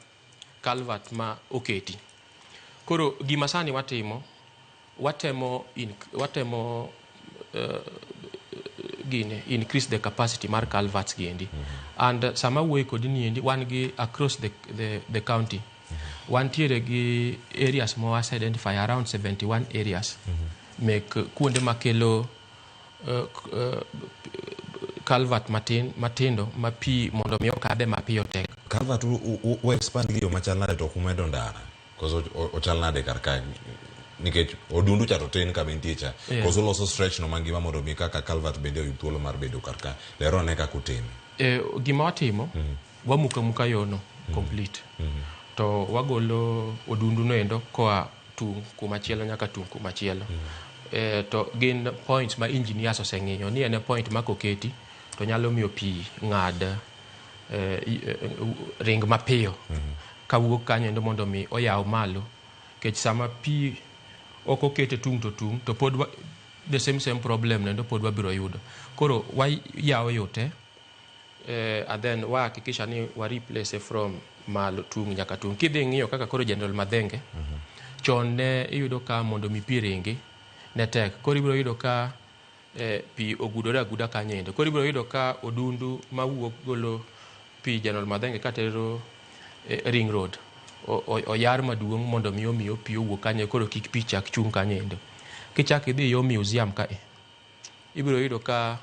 culvert ma oketi. Koro gima sani watimo watemo gine increase the capacity mar culverts gi endi. And sama wuoyo kodi ni endi wan gi across the county wantiere gi areas ma wase identify around 71 areas mek kuonde makelo culvert matin matindo ma pi mondo mi okadhe mapiyo tek. Culvert u expand gi yo machal nade to ok umedo ndara koso ochal nade kar kae? Nikech odundu cha to tin kama entie cha. Yeah. Koso uloso stretch no mangima mondo mi kaka culvert bende oyud thuolo mar bedo kar ka. Ler ane kaka utime. Gima watimo, wamuko amuka yono complete. To wagolo odundu no endo koa tung' kumachielo nyaka tung' kumachielo. To gin points ma engineers oseng'iyo ni en e point ma koketi to nyalo miyo pi ng'ad ring mapiyo kawuok kanyo endo mondo mi oyaw malo. Nikech sama pi ok okete tung' to tung' to pod the same problem nendo pod wabiro yudo. Koro wayawo yo te, and then wa hakikisha ni wa replace from malo tung' nyaka tung'. Kidhi ng'iyo kaka koro General Mathenge, chon ne iyudo ka mondo mi pi ringi ne tek. Koro ibiro yudo ka pi ogudore aguda kanyo endo. Koro ibiro yudo ka odundu mawuok golo pi General Mathenge katero Ring Road oyar maduong' mondo mi omiyo pi owuok kanyo, koro kik pi chak chung' kanyo endo. Kichak idhi yo museum kae, ibiro yudo ka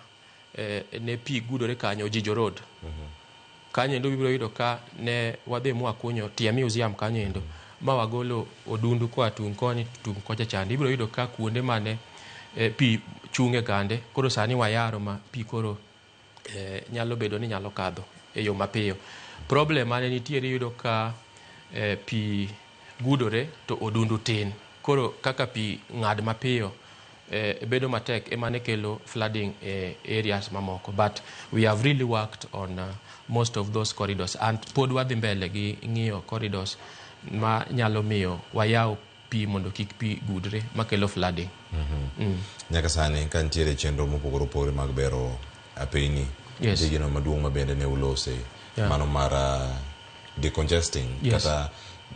ne pi gudore kanyo Ojijo Road. Kanyo endo ibiro yudo ka ne wadhi mwakunyo tie museum kanyo endo, ma wagolo odundu koa tung' koni tung' kocha chande. Ibiro yudo ka kuonde mane pi chung' e gande, koro sani wayaro ma pi koro nyalo bedo ni nyalo kadho e yo mapiyo. Problem mane nitiere iyudo ka pi gudore to odundu tin. Koro kaka pi ng'ad mapiyo bedo matek ema ne kelo flooding e areas mamoko. But we have really worked on most of those corridors and pod wadhi mbele gi ng'iyo corridors ma nyalo miyo wayaw pi mondo kik pi gudre makelo flooding. Nyaka sani ka nitiere chenro mopogore opogore mag bero apeyni. Yes. Nitie gino maduong' ma bende ne ulose. Yeah. Mano mar decongesting Yes. kata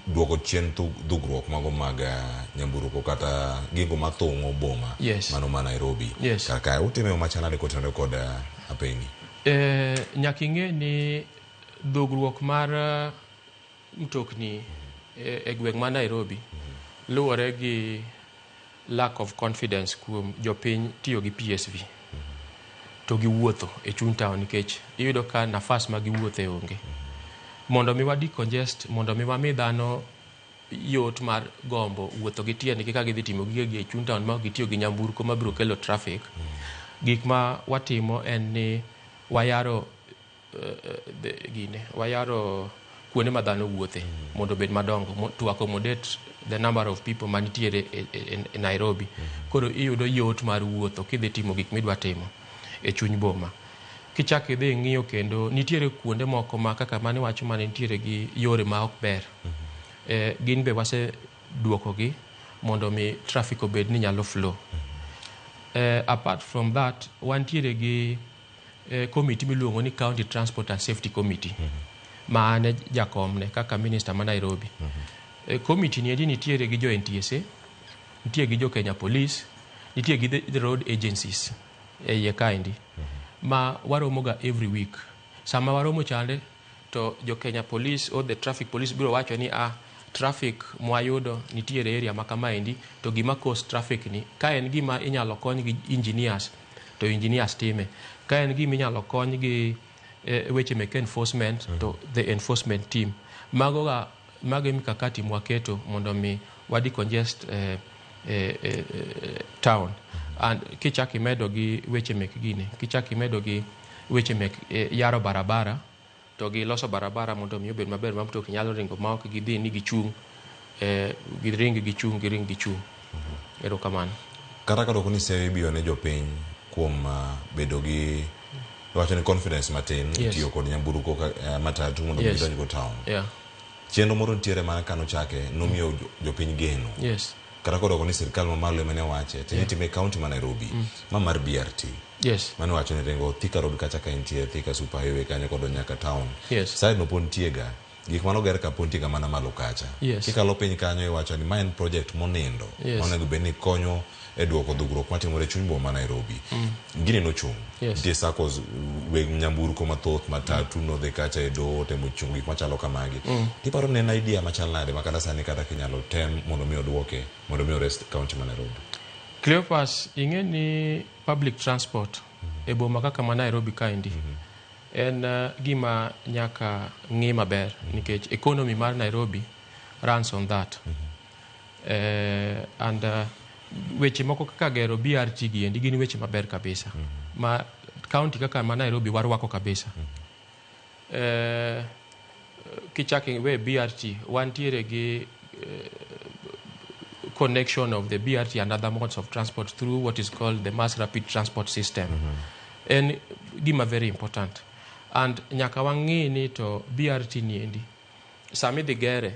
duoko chien dhugruok mago mag nyamburko kata gigo mathung'o boma Yes. mano ma Nairobi. Yes. Kar kae utime yo machal nade kotenore kod apeyni? Nyaka ing'e ni dhugruok mar mtokni e gweng' ma Nairobi luwore gi lack of confidence kuom jopiny tiyo gi PSV to giwuotho e chuny town nikech iyudo ka nafas ma giwuothe onge. Mondo mi wa decongest, mondo mi wami dhano yot mar gombo wuotho gi tiendgi ka gidhi timo gigegi e chuny town ma ok gitiyo gi nyamburko mabiro kelo traffic. Gik ma watimo en ni wayaro gine wayaro kuonde ma dhano wuothe mondo obed madongo to accommodate the number of people manitiere e Nairobi. Koro iyudo yot mar wuotho kidhi timo gik midwa timo e chuny boma. Kichak idhi ng'iyo kendo nitiere kuonde moko ma kaka mane wacho mane nitiere gi yore ma ok ber. Gin be wase duokogi mondo mi traffic obed ni nyalo flow. Apart from that, wantiere gi committee miluongo ni County Transport and Safety Committee ma an e jakomne kaka minister ma Nairobi. Committee ni endi nitiere gi jo NTSA, nitie gi jo Kenya Police, nitie gi the road agencies e iye kaendi ma waromo ga every week. Sama waromo chande to jo Kenya Police or the traffic police biro wacho ni traffic mwayudo nitiere area ma kamaendi to gima cause traffic ni ka en gima inyalo kony gi engineers to engineers time, ka en gima inyalo kony gi weche mek enforcement to the enforcement team. Mago ga mago e mikakati mwaketo mondo mi wa decongest town. And kichak imedo gi weche mek gini, kichak imedo gi weche mek yaro barabara to gi loso barabara mondo mi obed maber ma mtokni nyalo ringo ma ok gidhi ni gichung', giring gichung', giring gichung'. Erokamano. Kata ka dwoko ni seyo ibiyo ne jopiny kuom bedo gi iwacho ni confidence matin Yes. tiyo kod nyamburko matatu mondo Yes. gidonj go town. Yeah. Chenro moro nitiere mana kanochake nomiyo jopiny geno. Yes. Kata kodoko ni sirikal mamalo ema ne wache to nitime e county ma Nairobi ma mar BRT. Yes. Mane wacho ni ringo Thika Road kacha ka entie Thika Super Highway kanyo kodo nyaka town. Yes. Side no pod nitie ga. Gik manoger ka pod nitie ga mana malo kacha. Yes. Kikalo piny kanyo iwacho ni ma en project monindo. Yes. Monego bed ni konyo e duoko dhugruok matimore e chuny boma ma Nairobi. Gini nochung'. Yes. Nitie SACCOs weg nyamburko mathoth matatu nodhi kacha e doho temo chung' gik machalo kamagi. Tiparo ni en idea machal nade ma kata sani kata kinyalo tem mondo mi oduoke mondo mi ores county ma Nairobi. Cleophas, ing'e ni public transport e boma kaka ma Nairobi kaendi en gima nyaka ng'i maber nikech economy mar Nairobi runs on that. And weche moko kaka gero BRT gi endi gin weche maber kabisa ma county kaka ma Nairobi warwako kabisa. Kichako iwe BRT, wantiere gi connection of the BRT and other modes of transport through what is called the mass rapid transport system. En gima very important. And nyaka wang'i ni to BRT ni endi sama idhi gere,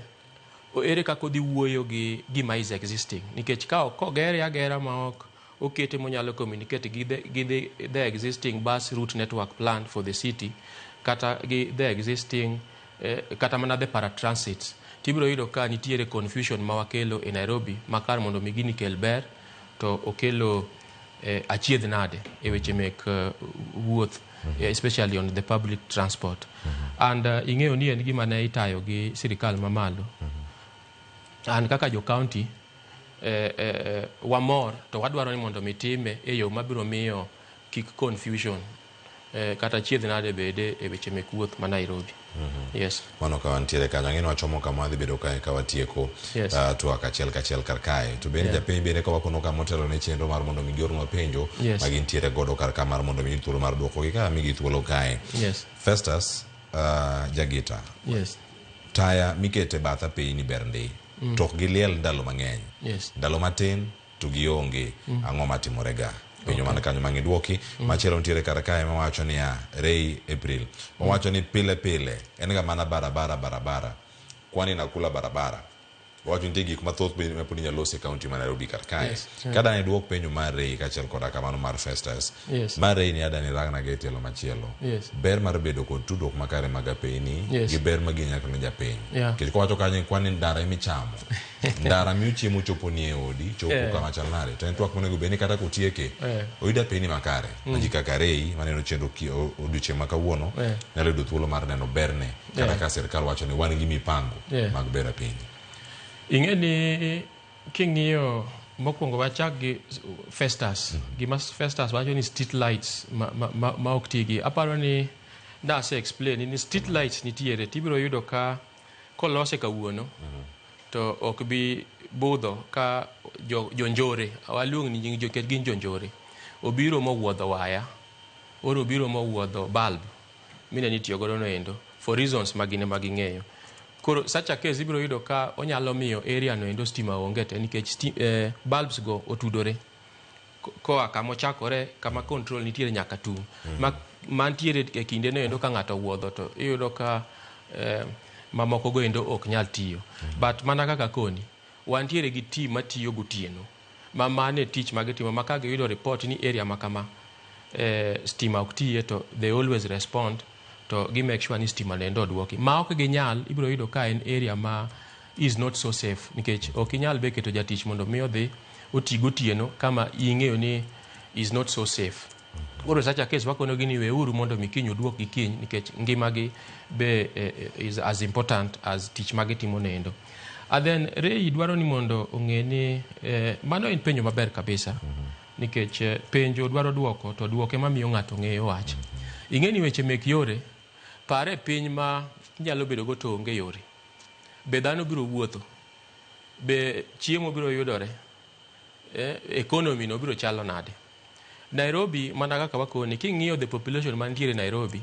ere kaka odhi wuoyo gi gima is existing, nikech ka ok ogere agera ma ok okete monyalo communicate gi the existing bus route network plan for the city, kata gi the existing kata mana the paratransit, tibiro yudo ka nitiere confusion ma wakelo e Nairobi, ma kar mondo mi gini kel ber to okelo achiedh nade e weche mek wuoth, especially on the public transport. And ing'eyo ni en gima ne itayo gi sirikal mamalo. An kaka jo county wamor to wadwaro ni mondo mi time e yo mabiro miyo kik confusion kata achiedh nade bede e weche mek wuoth ma Nairobi. Yes. Mano ka wantiere kanyo, ang'e ni wachomo kama wadhi bedo kae ka watieko twak achiel kachiel kar kae. To bende japiny bende ka wakono kama otelo ne chenro mar mondo mi giornwa penjo ma gintiere godo kar ka mar mondo mi thuolo mar duokogi ka migi thuolo kae. Festus Jagita. Taya mikete bath apeyni ber ndi. To ok giliel ndalo mang'eny. Ndalo matin to gionge. Ang'o matimore ga? Penjo man kanyo mang'i duoki. Machielo nitiere kar kae mawacho niya, Ray April. Owacho ni pile pile en ga mana barabara barabara. Kwani nakula barabara. Owacho nitie gik mathoth be ma pod inyalo los e kaunti ma Nairobi kar kae. Ka dane duok penjo mar Ray kaachiel koda kamano mar Festus. Mar Ray ni adani rangna e tielo machielo. Ber mar bedo kod tudruok makare mag apeyni gi ber ma ginyalo ne japiny. Nikech kowacho kanyo kwani ndara emichamo. Ndara miyo chiemo chopo ni e odi, chopo kama chal nade. To en twak monego bed ni kata kotieke, oyud apeyni makare. Ma ji kaka Ray maneno chenro odiochieng' ma kawuono nyalo yudo thuolo mar neno berne kata ka sirikal wacho ni wan gi mipango mag bero apeyni. Ing'e ni king'iyo mokwongo wachak gi Festus. Gima Festus wacho ni street lights ma ok tigi. Aparo ni nase explain ni street lights nitiere tibiro yudo ka kolose kawuono to ok bi budho ka jonjore, waluong ni nying jo gin jonjore, obiro mowuodho waya or obiro mowuodho bulb mine nitiyo godo no endo for reasons ma gin ema ging'eyo. Koro such a case ibiro yudo ka onyalo miyo area no endo stima onge te, nikech bulbs go otudore koa kama ochakore, kama control nitiere nyaka tung' ma mantiere e kinde no endo. Ka ng'ato owuodho to iyudo ka mamoko go endo ok nyal tiyo. But mana kaka koni wantiere gi team matiyo gotieno, ma mano e tich ma gitimo, ma ka giyudo report ni area ma kama stima ok tiye, to they always respond to gi make sure ni stima no endo oduoki. Ma ok ginyal, ibiro yudo ka en area ma is not so safe, nikech ok inyal be keto jatich mondo mi odhi oti gotieno kama ing'eyo ni is not so safe. Koro such a case wakonogi ni weuru mondo mi kiny oduok gi kiny, nikech ngimagi be is as important as tich ma gitimo noendo. And then Ray dwaro ni mondo ong'e ni mano en penjo maber kabisa, nikech penjo dwaro duoko, to duoke mamiyo ng'ato ng'eyo wach. Ing'e ni weche mek yore, pare piny ma inyalo bedo go to onge yore, be dhano biro wuotho, be chiemo biro yudore, economy no biro chalo nade? Nairobi mana kaka wakoni, king'iyo the population mantiere Nairobi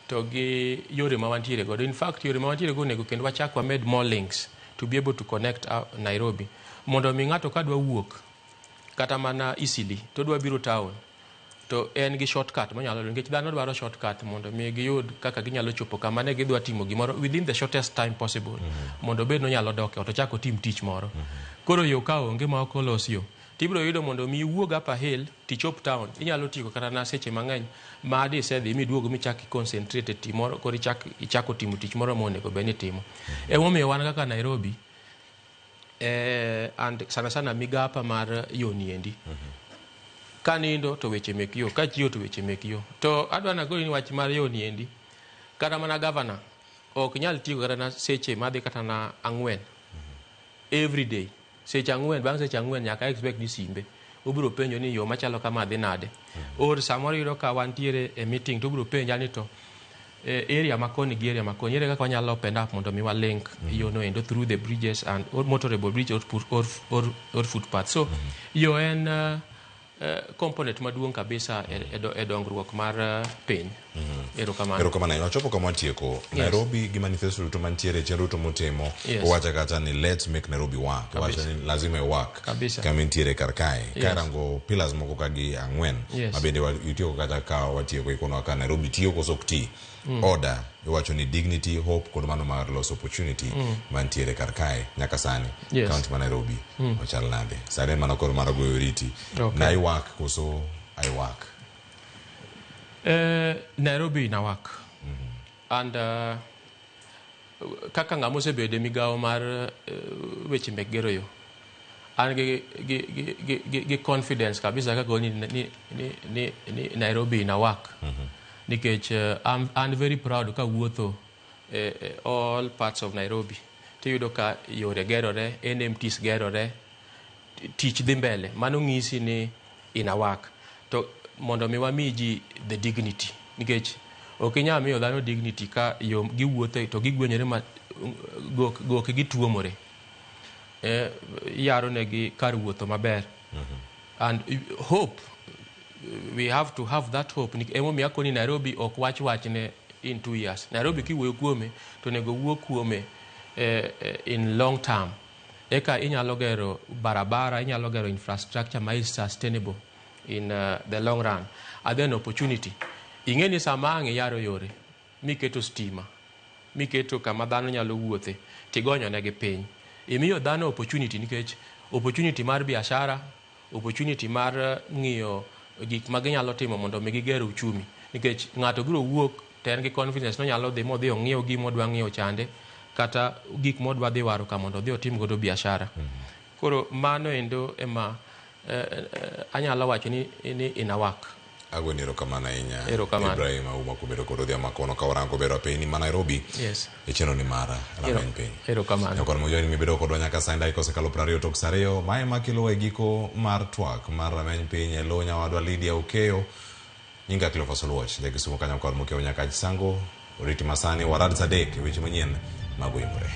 to gi yore ma wantiere godo, in fact yore ma wantiere go onego kendo wachak wamed more links to be able to connect Nairobi, mondo mi ng'ato ka dwa wuok kata mana easily to dwa biro town to en gi shortcut monyalo yudo, nikech dhano dwaro shortcut mondo mi giyud kaka ginyalo chopo kama ne gidwa timo gimoro within the shortest time possible, mondo obed nonyalo dok e ot ochak otim tich moro. Koro yo ka onge ma ok olos yo, tibiro yudo mondo mi iwuog upper hill tichop town, inyalo tieko kata na seche mang'eny ma disedhi miduog michak i concentrate e timoro. Koro ichak ichako timo tich moro monego bed ni itimo. Emomiyo wan kaka Nairobi and sana sana migapa mar yo niendi, kanindo to weche mek yo, kachiewo to weche mek yo. To adwa nagoni ni wach mar yo niendi, kata mana gavana ok nyal tieko kata na seche madhi kata na 4 every day. Seche 4, bang' seche 4 nyaka expect ni simbe obiro penjo ni yo machalo kama dhi nade. Or samoro yudo ka wantiere e meeting to obiro penja ni to Area makoni gi area makoni, ere kaka wanyalo open up mondo mi wa link yo no endo through the bridges and or motorable bridge or footpath. So yo en component maduong' kabisa e dongruok mar piny. Erokamano. Erokamano. Wachopo kama watieko. Nairobi gi manifesto duto mantiere, chenro duto motimo, owacho kata ni "Let's make Nairobi work". Owacho ni lazima i work. Kama intiere kar kae. Ka irango pillars moko ka gi ang'wen ma bende itieko kata ka watieko ikonowa ka Nairobi tiyo koso ok ti. Order iwacho ni dignity, hope kod mano mar loso opportunity mantiere kar kae nyaka sani. County ma Nairobi ochal nade? Sani en mana koro mar goyo oriti. Na i work koso I work? Nairobi ina work. And kaka ng'ama osebedo e migawo mar weche mek gero yo, an gi confidence kabisa kaka ni Nairobi ina work. Nikech I'm very proud kawuotho all parts of Nairobi. Tiyudo ka yore gerore, NMTs gerore, tich dhi mbele. Mano ng'isi ni ina work. To mondo mi wami ji the dignity. Nikech ok inyal miyo dhano dignity ka yo giwuothe to gigwenyore ma gok gituomore. Iyaro negi kar wuotho maber. And hope, we have to have that hope. Emomiyo akoni Nairobi ok wach wachne in 2 years. Nairobi kiwuoyo kuome to onego wuo kuome in long term. Eka inyalo gero barabara, inyalo gero infrastructure ma is sustainable in the long run. And then opportunity. Ing'e ni sama ang' iyaro yore, miketo stima, miketo kama dhano nyalo wuothe, tigonyo negi piny. Imiyo dhano opportunity nikech opportunity mar biashara, opportunity mar ng'iyo gik ma ginyalo timo mondo mi giger uchumi. Nikech ng'ato biro wuok to en gi confidence nonyalo dhi modhi ong'iew gima odwa ng'iewo chande kata gik modwa dhi waro ka mondo odhi otim godo biashara. Koro mano endo ema anyalo wacho ni ina work. Agoni erokamano ahinya. Erokamano. Ibrahim Auma kuom bedo kod odhiambo makono ka warango bero piny ma Nairobi e chenro ni mar rameny piny. Erokamano. Nyakwar Mojoni mibedo kodwa nyaka sani dakika osekalo 20 tok sa 2. Mae ema kelowa e giko mar twak mar rameny piny e lo nyawadwa Lydia Okeyo. Nyinga Cleophas Oluoch, jakisumo kanyo kod Mokeo nyaka Chisango. Oriti masani warad sa 3 e weche manyien mago imore.